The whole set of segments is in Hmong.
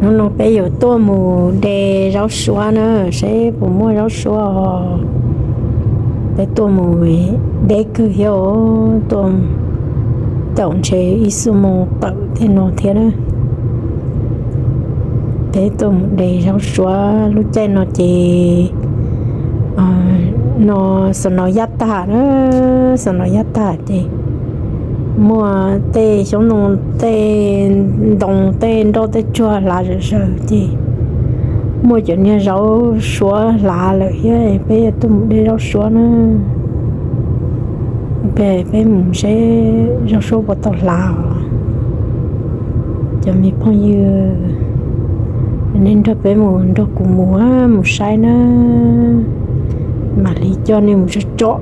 Hnub no peb yuav tuaj mus de zaub suab na, seb puas muaj zaub suab os. Peb tuaj mus deb kawg thiab os, tuaj tau ntshe ib xuab moos tawm tej no thiab na. Peb tuaj mus de zaub suab lub caij no ces no xav no yaj tag na, xav no yaj tag ces muaj tej xyoob ntoo, tej ntoo tej nroj tej tsuag hlav zom zaws ces muaj cov niag zaub suab hlav lawm thiab, peb yuav tuaj mus de zaub suab na. Peb mus seb zaub suab puas tau hlav os. Cov me phooj ywg, nej nrog peb mus, nrog kuv mus, mus saib na, mam li coj nej mus tsom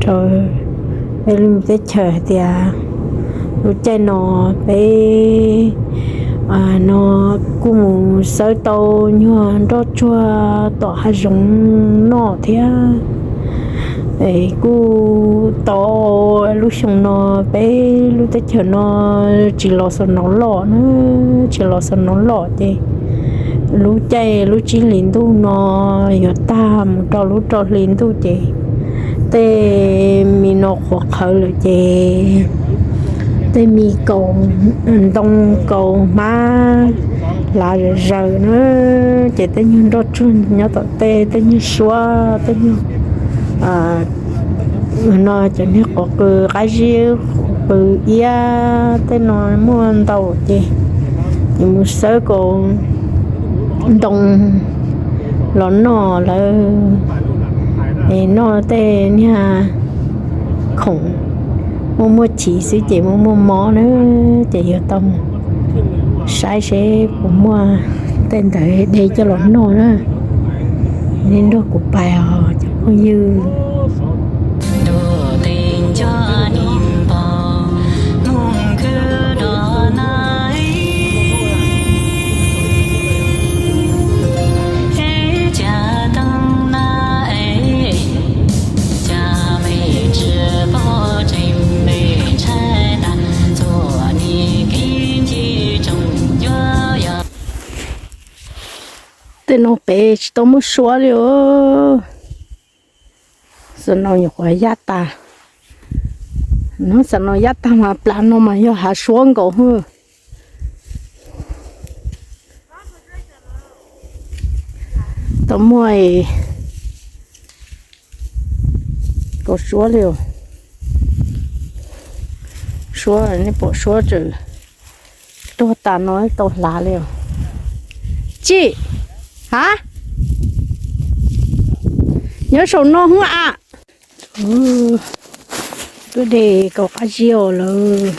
tsom rau peb lub teb chaws hais tias lub caij no peb no kuj mus xawb tau nyuag nroj tsuag tom hav zoov noj thiab. Kuj tau lub xyoo no peb lub teb chaws no tsis los xaus nov loj na, tsis los xaus nov loj ces lub caij lub tsib hlis ntuj no yuav tag mus rau lub rau hli ntuj ces tej me no qhuav qhawv lawm ces tej me kaus ntoo kaus hmab hlav zom zaws na, ces tej nyuag nroj tsuag nyob tom tej, tej nyuag suab, tej nyuag no cov niag qos qws qab zib, qos qws iab tej no muaj ntau ces mus xawb kaus ntoo los noj lawm, noj tej niag khoom muaj muaj chiv xwb ces muaj muaj mob na, ces yuav tau mus saib seb puas muaj tej ntawd de coj los noj na. Nej nrog kuv pais os cov phooj ywg. Tej no pem tsis tau muaj suab li os. Xav no nyuam qhuav yaj tas. Hnub xav no yaj tag mas plas no mas yog hav suab nkaus hwb. Tau muaj kaus suab li os. Suab, nej pom suab tseem tuag tas no tau hlav li os. Tsim, ha, nyob saum no hwb a. Tuaj de kaus qab zib os lawm.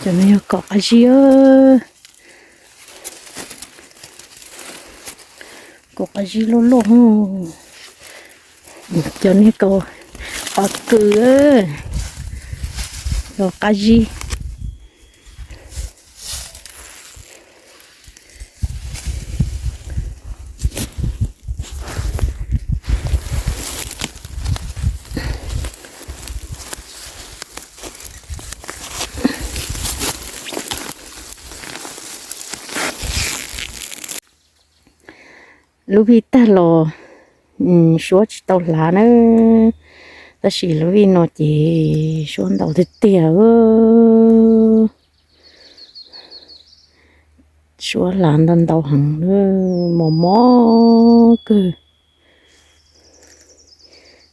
Cov no yog kaus qab zib. Kaus qab zib loj loj. Cov niag kaus qos kws, kaus qab zib. Lub vij tag los suab tsis tau hlav na, tab sis lub vij no ces suab ntau tiag tiag. Suab hlav ntau ntau heev, mos mos kawg.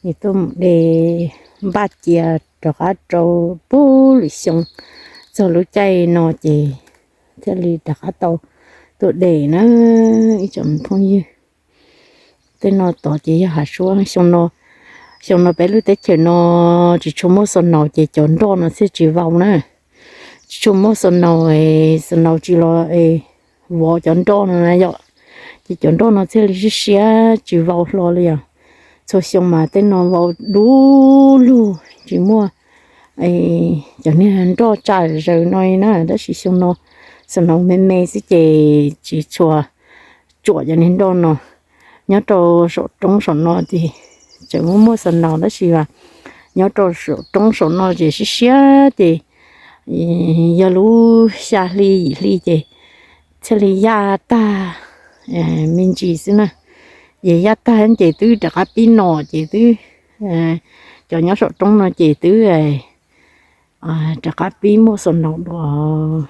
Nws tuaj mus de npaj cia rov qab rau puag lwm xyoo, txog lub caij no ces thiaj li rov qab tau tuaj de na ib tsoom phooj ywg. Tej no tod ces yog hav suab, xyoo no Xyoo no peb lub teb chaws no tsis tshua muaj snow ces cov nroj no thiaj tsis vau na. Tsis tshua muaj snow, snow tsis los vov cov nroj no na yom. Ces cov nroj no thiaj li siab siab tsis vau hlo li yom. Txhua xyoo mas tej no vau du lug tsis muaj cov niag nroj tsa zaws no li na, tab sis xyoo no snow me me xwb ces tsis tshua tsuam cov niag nroj no. Nyob rau saum roob saum no ces tseem muaj muaj snow tab sis as nyob rau saum roob saum no ces siab siab ces yog lub xya hli yim hli ces thiaj li yaj tag me ntsis xwb na. Ces yaj tag ces twb rov qab pib no ces twb, cov nyob saum roob no ces twb rov qab pib muaj snow dua.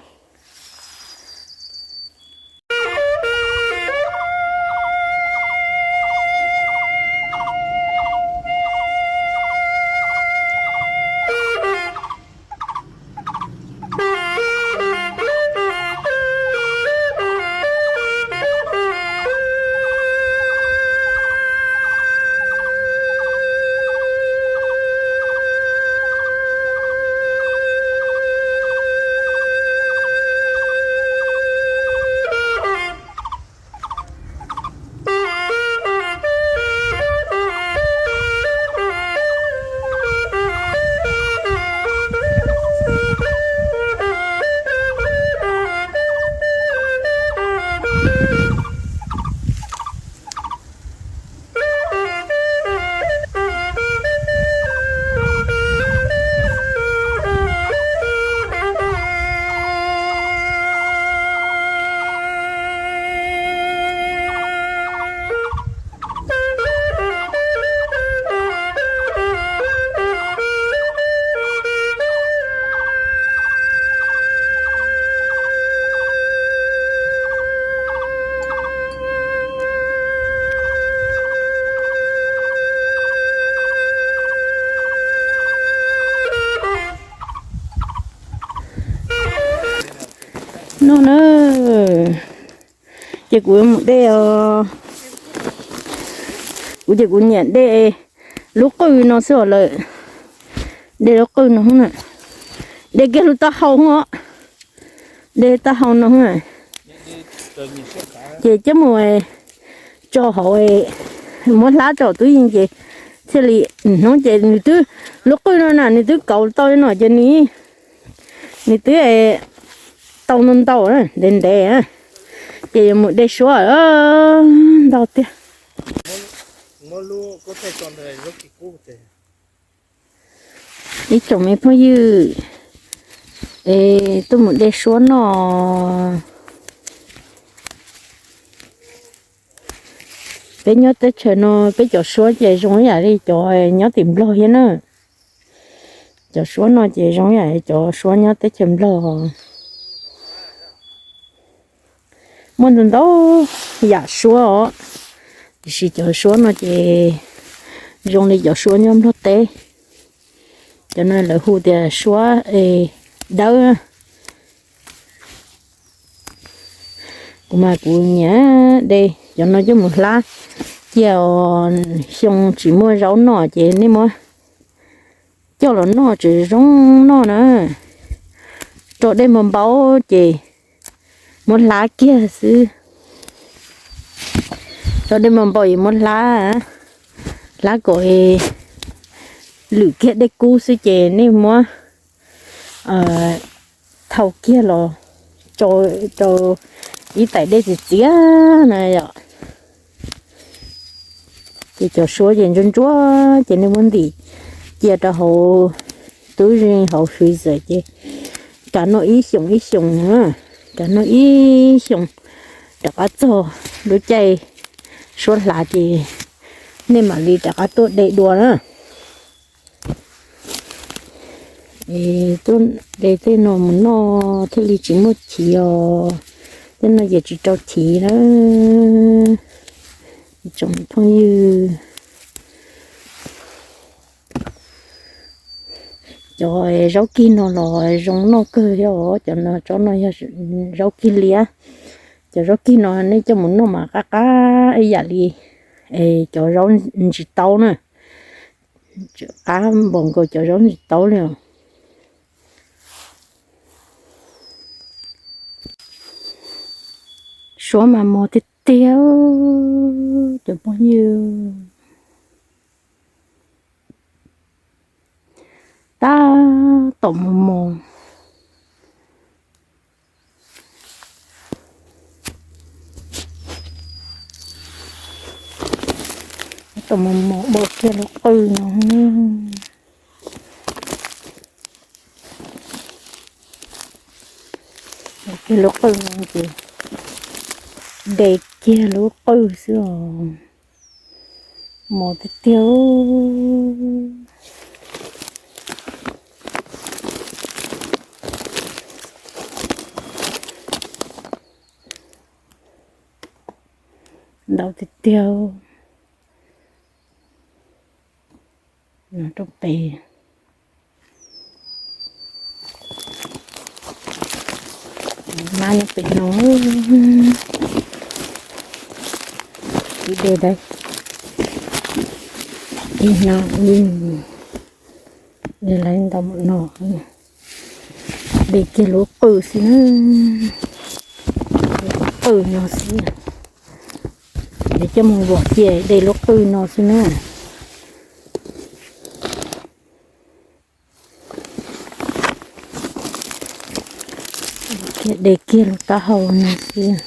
No na, ces kuv mus de os. Kuv ces kuv nyiam de lub qwj no xwb os lawm. De lub qwj no, de kiag lub taub hau os. De taub hau no ces coj mus tso hauv, muab hlab tso twb yeej ces thiaj li hnub ces nws twb, lub qwj no na nws twb kauv tau no ces nws, nws twb tau ntau ntau ntev ntev, ces yuav mus de suab ntau tiag. Ib tsoom me phooj ywg, es tuaj mus de suab noj. Peb nyob teb chaws no peb cov suab ces zoo ib yam li cov nyob tim Nplog thiab na. Cov suab no ces zoo ib yam li cov suab nyob teb chaws Nplog. Muaj ntau ntau yam suab os, tiam sis cov suab no ces zoo li cov suab nyob Nplog teb. Cov no lawv hu tias suab dawb. Kuv mas kuv nyiam de cov no coj mus hlab, cia xyoo tsis muaj zaub noj ces nej muab coj los noj tseem zoo noj na. Rau dej npau npau ces muab hlab kiag xwb. Rau dej npau npau es muab hlab, hlab kom lwm kiag dej kub xwb ces nej muab thau kiag los rau ib tais dej txias txias na yom. Ces cov suab ces ntsuab ntsuab ces nej muab ntim cia rau hauv, twb ze hauv freezer ces kav noj ib xyoos ib xyoos, kav noj ib xyoos rov qab txog lub caij suab hlav ces nej mam li rov qab tuaj de dua na. Es tuaj de tej no mus noj thiaj li tsis muaj chiv os. Tej no ces tsis rau chiv na. Tsoom phooj ywg, cov zaub kig no los zoo noj kawg thiab os. Cov no tsob no yog zaub kig liab. Cov zaub kig no nej coj mus noj mas qab qab ib yam li cov zaub ntsis taub na. Qab npaum nkaus cov zaub ntsis taub li os. Suab mas mos tiag tiag cov phooj ywg. Tab tom mos mos, tab tom mos mos, npau kiag lub qwj no. Npau kiag lub qwj no ces de kiag lub qwj xwb os. Mos tiag tiag. Ntau tiag tiag. Rau pem. Mab nyob pem no. Ib de lawm. Ib no, de lawm ntau no. De kiag lub qwj xwb na. Lub qwj no xwb. Ces coj mus vom cia de lub qwj no xwb na. De kiag lub taub hau no xwb.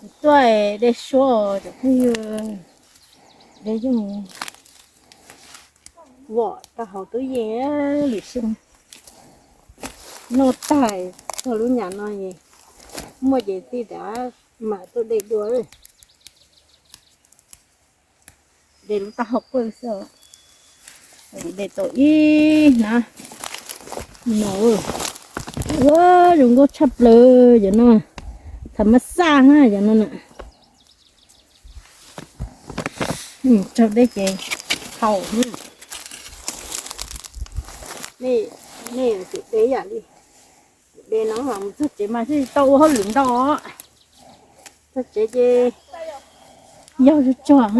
Kuv tuaj de suab cov phooj ywg, de yeej vom tau hauv tub yees lwm xyoo. Noj tag txog lub nyam no es muaj ces tij rov mam tuaj de dua. De lub taub hau qwj xwb. De tau ib hnab no. Ua zoo nkauj tshaj plaws cov no. Thav mab xaj na cov no na. Tsaug deb ces haus. Nej, nej tsis de yam li kuv de no, mus txog tsev mas tsis tau ua hauj lwm ntau. Txog tsev ces yog tsuag tsuag.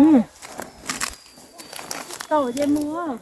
Tau ces mus.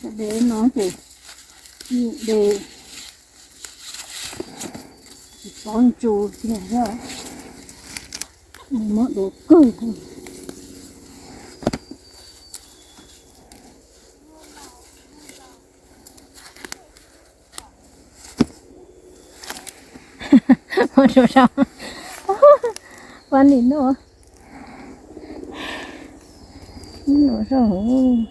Dev no ces dev tsis pov ntsus tiag, nws muab dua kawg. Ua rau rau, ua nim no, nim no rau.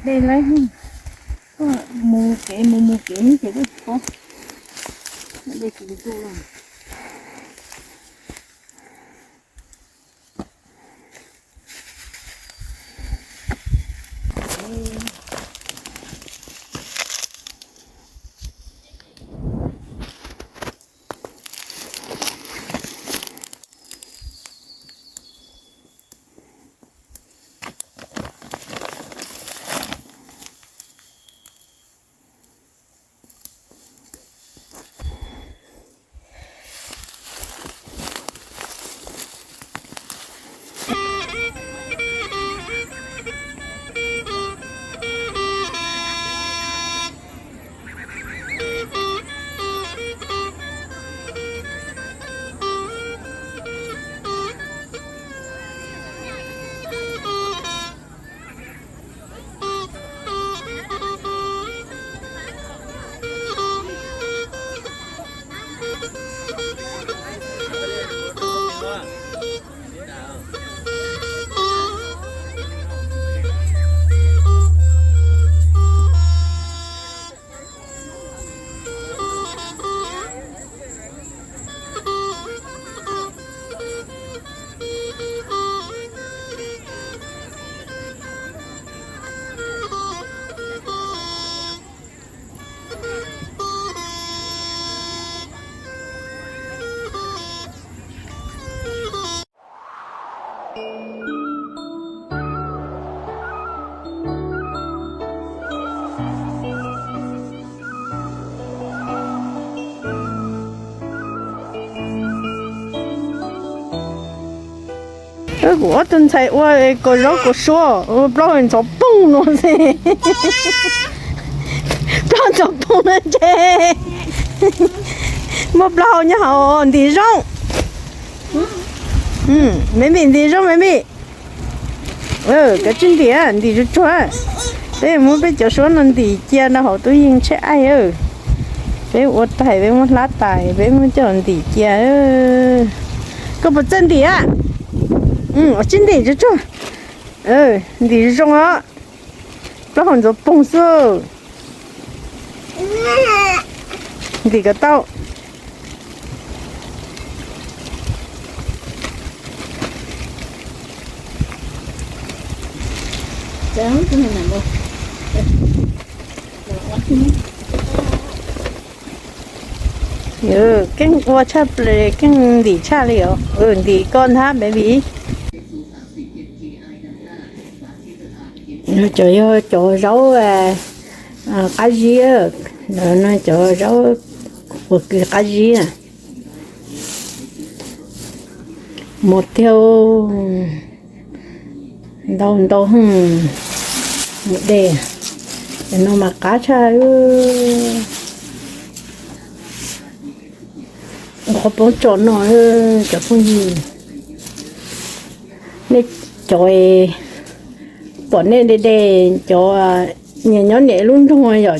Dej lawm, mus kev mus mus kev ces twb tsis paub dej tsis ntuj lawm. Kuv ob tug ntxhais ua kaus zaub kaus suab ua plaub ntxhov poog no xwb. Plaub ntxhov poog no ces muaj plaub hau nyob hauv ntim zoo. Me me ntim zoo me me. Kav tsij ntim, ntim tsuag tsuag. Peb muab peb cov suab no ntim cia rau hauv tub yees tshaib aib. Peb ua tais peb muab hlab tais peb muab coj ntim cia. Koj puas txawj ntim a? Ua tsij ntim tsuag tsuag. Ntim zoo os. Plaub hau ntxhov poog xwb. Ntim kom tau. Keej ua tshaj plaws, keej ntim tshaj li os. Ntim koj ntag baby. Cov yog cov zaub qab zib, no cov zaub ua kws qab zib. Mos tiag, ntau ntau, mus de, no mas qab tshaj. Qhov poob tsom no, cov phooj ywg, nej cov pom nej de de cov Nyias nyob nyias lub nroog yom,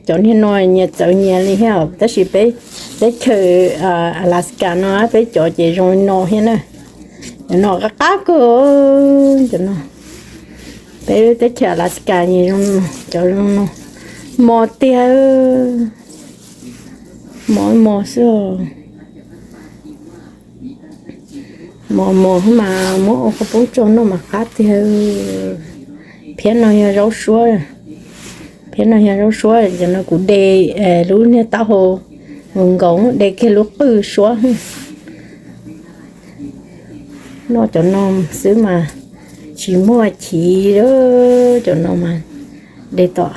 cov niag no nyias txawv nyias li thiab, tab sis peb teb chaws Alaska no peb cov ces zoo li no thiab na. Cov no qab qab kawg. Cov no, peb teb chaws Alaska nyias zoo no, cov zoo no mos tiag, mos mos xwb. Mos mos mas muab ua qhov poob tso noj mas qab tiag. Phiab no yog zaub suab, phiab no yog zaub suab, cov no kuv de lub niag taub hau nkaus, de kiag lub qwj suab. Noj cov no xwb mas tsis muaj chiv, cov no mas de tom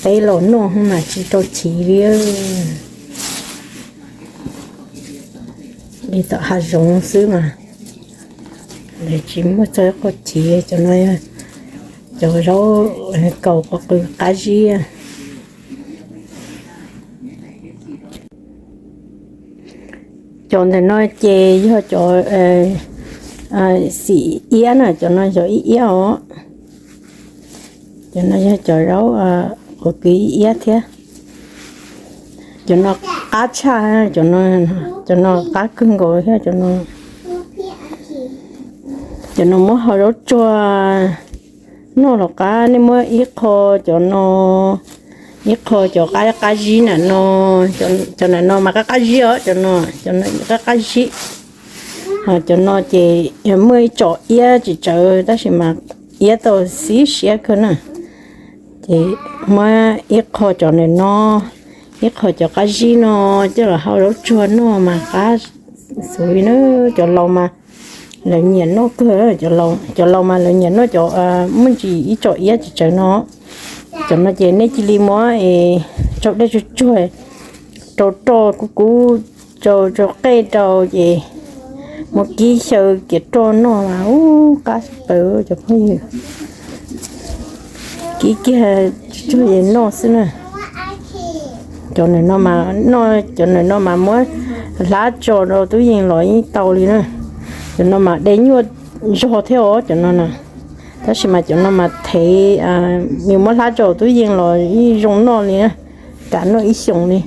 teb los noj mas tsis tau chiv li. De tom hav zoov xwb mas tsis muaj txog qhov chiv. Cov no, cov zaub kaus qhov qws qab zib. Cov ntawm no ces yog cov xim iab na, cov no yog ib iab os. Cov no yog cov zaub qhov qws ib iab thiab. Cov no qab tshaj, cov no qab kawg nkaus thiab. Cov no muab hau zaub tsuag noj los qab, nej muab ib qho cov no, ib qho cov qab qab zib na no, cov na no mas qab qab zib os, cov no, cov no qab qab zib. Cov no ces muaj ib tsom iab tsis tsawv tab sis mas iab tau xib siab kawg na. Ces muab ib qho cov na no, ib qho cov qab zib no coj los hau zaub tsuag noj mas qab xwb li na. Cov laus mas lawv nyiam noj kawg, cov laus mas lawv nyiam noj cov muaj ntsis ib tsom iab tsis tsawv no. Cov no ces nej cia li muab es tsau dej tsuag tsuag rau roj kub kub, tsau tsau qej rau ces muab kib xyaw kiav roj noj mas ub qab plaws cov phooj ywg. Kib kiag tsuag tsuag es noj xwb na. Cov no mas noj, cov no mas muab hlab tso rau tub yees los yeej tau li na. Cov no mas de nyuaj zog thiab os cov no na. Tab sis mas cov no mas thev, yus muab hlab tso tub yees los yeej zoo noj li na, kam noj ib xyoos li.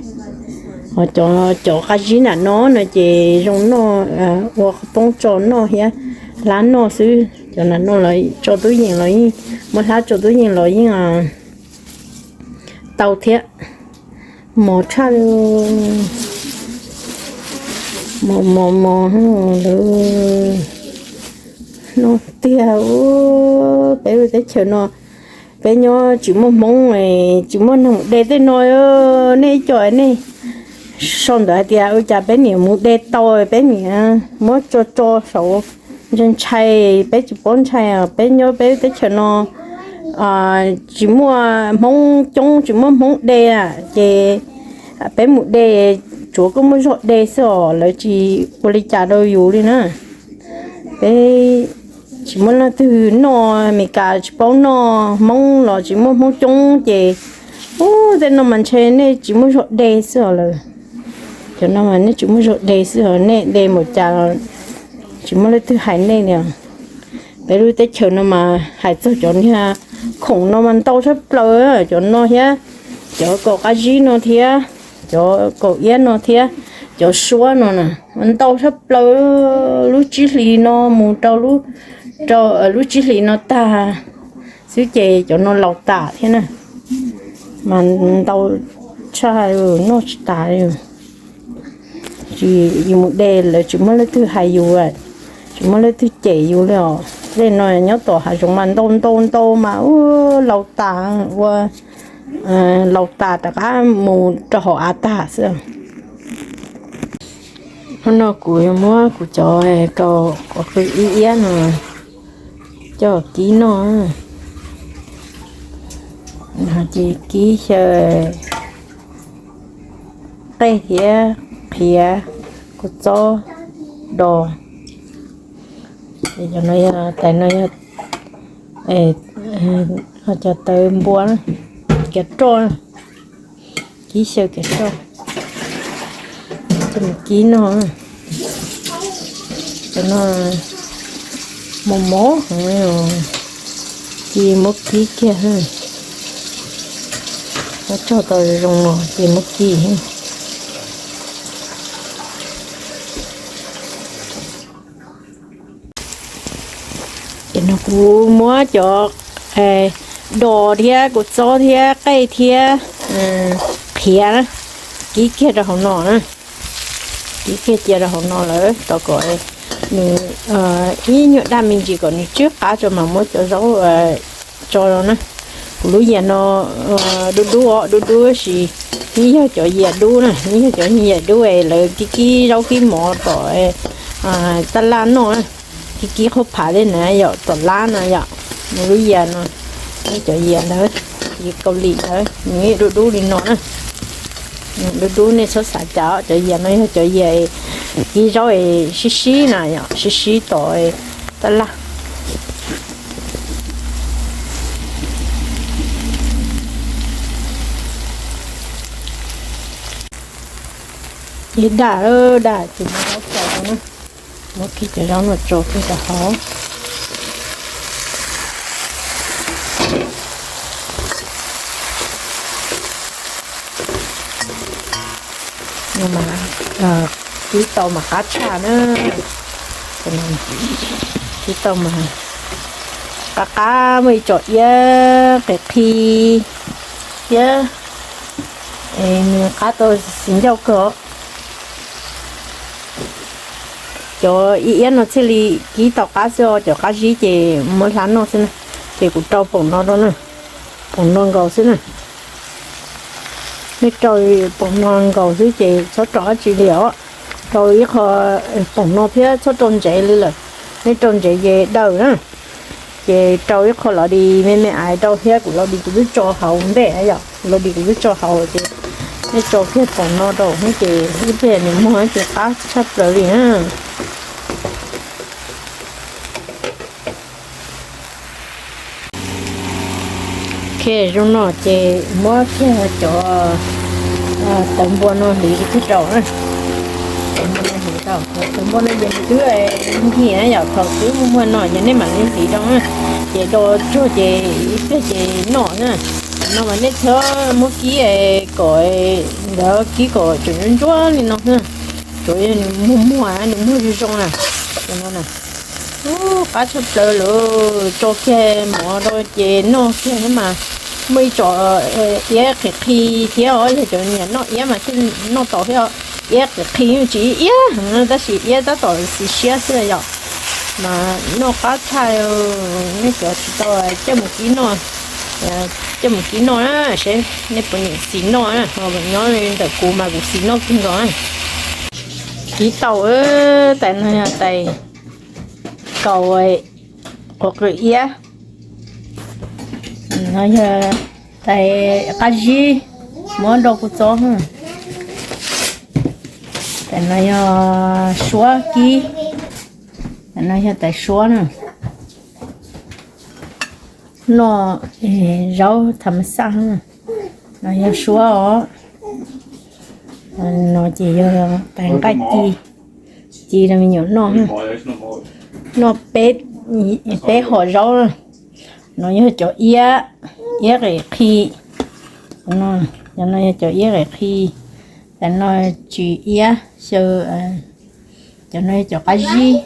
Ho cov qab zib nram no no ces zoo noj, ua qhov poob tso noj thiab hlab noj xwb. Cov nram no los tso tub yees los yeej, muab hlab tso tub yees los yeej tau thiab. Mos tshaj li, mos mos mos lawm. Noj tiag. Peb lub teb chaws no peb nyob tsis muaj hmoob, tsis muaj neeg de tej no. Nej ib co nej sau ntawv hais tias ua cas peb niam mus de tau, peb niam muab tso tso saud ntshai ntshai, peb tsis paub ntshai. Peb nyob peb teb chaws no tsis muaj hmoob coob, tsis muaj hmoob de, ces peb mus de tsuav koj muaj zog de xwb os, lawv tsis ua li cas rau yus li na. Peb tsis muaj leej twg noj, Meskas tsis paub noj, hmoob los tsis muaj hmoob coob ces, ub, tej no mas ntshe nej tsis muaj zog de xwb os lawm. Cov no mas nej tsis muaj zog de xwb os, nej de npaum cas los tsis muaj leej twg hais nej li. Peb lub teb chaws no mas hais txog cov niag khoom no mas ntau tshaj plaws, cov no thiab, cov kaus qab zib no thiab, cov kaus iab no thiab, cov suab no na, ntau tshaj plaws. Lub tsib hlis no mus rau lub, rau lub tsib hlis no tag xwb ces cov no laus tas thiab na. Mas ntau tshaj, noj tsis tas li. Tsis, yus mus de lawv tsis muaj leej twg hais yus, tsis muaj leej twg cem yus li os. Tej no nyob tom hav zoov mas ntau ntau ntau mas ua laus tas, ua laus tas rov qab mus rau hauv av tag xwb. Hnub no kuv yuav muab kuv cov kaus qhov qws ib iab no coj kib noj. Ces kib xyaw qej thiab qhiav, kua txob, dos. Cov no yog tais no yog cov tawv npua, kiav roj, kib xyaw kiav roj, coj mus kib noj. Cov no mos mos heev. Ces muab kib kiag, muab tso tau zoo no ces muab kib. Ces no kuv muab cov dos thiab kua txob thiab qej thiab qhiav na, kib kiag rau hauv no na. Kib kiag cia rau hauv no lawm rau kom nws ib nyuag daj me ntsis kom nws tsw qab tso mas muab cov zaub tso no na. Kuv lub yias no dub dub os, dub dub sis yeej yog cov yias dub na, yeej yog cov yias dub es lawv kib kib zaub kib mov tom taj laj noj na. Kib kib qhaub phav tej na yom, tom lab na yom. Nws lub yias no, cov yias ntawd, yias Kaus Lim ntawd nws dub dub li no na. Dub dub nej txhob xav cas, cov yias no yog cov yias kib zaub es sib sib na yom, sib sib tom taj laj. Daj daj ces muab zaub tso na, muab kiag cov zaub no tso kiag rau hauv. Kib tau mas qab tshaj na. Kib tau mas qab qab, muaj ib co iab qis qhi thiab, nws qab tau xiv ncauj kawg os. Cov iab iab no thiaj li kib tau qab xwb os, cov qab zib ces muab hlab noj xwb na. Ces kuv rau poom no rau na, poom no nkaus xwb na. Nej rau poom no nkaus xwb ces txhob rau dab tsi li os. Rau ib qho poom no thiab txhob rau ntsev li lawm, nej rau ntsev ces daws na. Ces rau ib qho los di me me aiv rau thiab, kuv los di kuv twb tso hauv ntej yom, los di kuv twb tso hauv ces nej tso kiag poom no rau xwb ces ib pliag nws muag ces qab tshaj plaws li na. Zoo no ces muab kiag cov tawv npua no hliv kiag rau na. Tawv npua no ces nws twb nkim na yom, thaum twb muag muag no ces nej mam li hliv rau na. Ces do tsuag ces ib pliag ces noj na. No mas nej txhob muab kib kom ntawd, kib kom tseem ntsuab li no na. Tsuav yog nws muag muag, nws muag zoo zoo na. Qab tshaj plaws lawm, tso kiag mov rau ces noj kiag mas muaj ib co iab qis qhi thiab os, yog cov niam noj iab mas thiaj noj tau thiab. Iab qis qhi tsis iab heev tab sis iab tab tom xis siab xwb yom. Mas noj qab tshaj, nej cov tsis tau coj mus kib noj, coj mus kib noj na, seb nej puas nyiam xis noj na. Nyob li ntawm kuv mas kuv xis noj kawg nkaus na. Kib tau, tais no yog tais kaus qus qws iab, no yog tais qab zib, muab rau kua txob. Tais no yog suab kib, tais no yog tais suab na. Noj zaub tham ma xaj, no yog suab os. No ces yog tais nqaij ci, ci rau me nyuam noj. Noj peb hom zaub. No yog cov iab, iab qis qhi. No yog cov iab qis qhi. Tais no tsis iab, xyaw, cov no yog cov qab zib,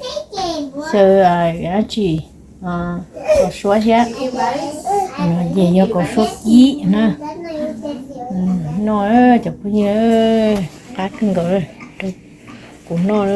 xyaw dab tsi, suab thiab. Ces yog kaus suab kib na. Noj cov phooj ywg, qab kawg nkaus, kuv noj.